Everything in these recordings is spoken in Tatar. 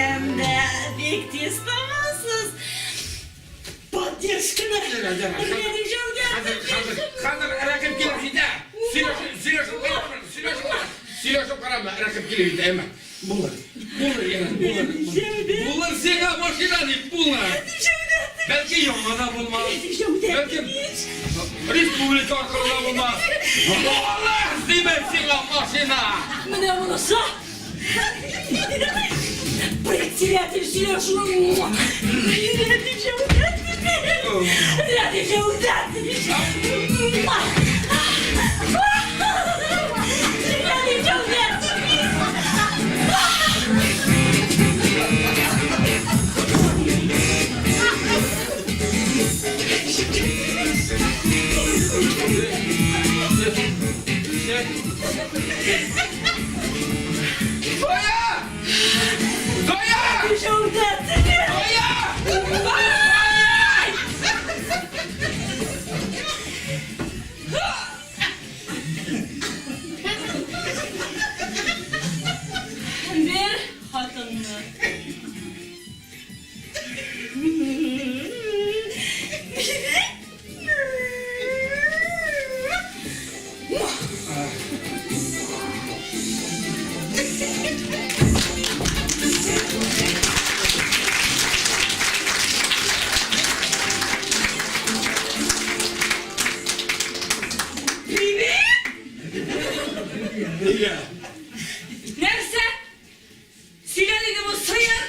Беләм дә, бик тиз табасыз. Поддержканы. Рәдиф Җәүдәтович. Хәзер, хәзер Рәхим килеп җитә. Сөйләшеп, сөйләшеп карама, сөйләшеп карама. Сөйләшеп карама, Рәхим килеп җитә, әмма. Булыр, булыр, янә, булыр. Булыр сиңа машина дип, булыр. Бәлки яңа да булмас. Бәлки республика аркылы да булмас. Булыр, димәк сиңа машина. Менә монысы. Председатель сөйләшү. Рәдиф Җәүдәтович. Рәдиф Җәүдәтович. Рәдиф Җәүдәтович. Зоя! Зоя! Җәүдәтович. Зоя! Бер хатынны. Нигә? Нәрсә? Сөйлә диде бу сыер.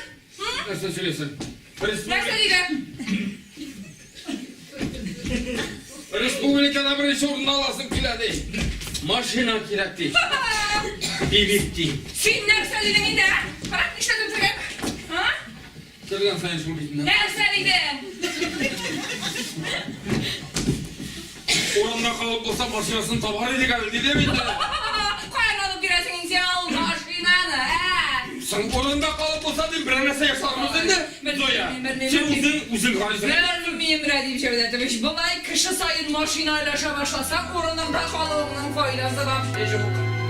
Нәрсә сөйлисең? Нәрсә диде? Республикада беренче урынны аласың килә ди. Машина кирәк ди. Бибик ди. Син нәрсә дидең инде, ә? Кара, нишләдем сиңа? А? Кергән саен шул бит инде. Нәрсә дидең? Урында калып булса машинасын табар идек әле, дидем инде. Каян алып бирәсең инде син ул машинаны, ә? Соң урында калып булса дим, берәр нәрсә ясарбыз инде. Зоя, син үзең, үзең карыйсың. Белмим, Рәдиф Җәүдәтович, болай кеше саен машина өләшә башласаң, урыныңда калуыңның файдасы вообще юк.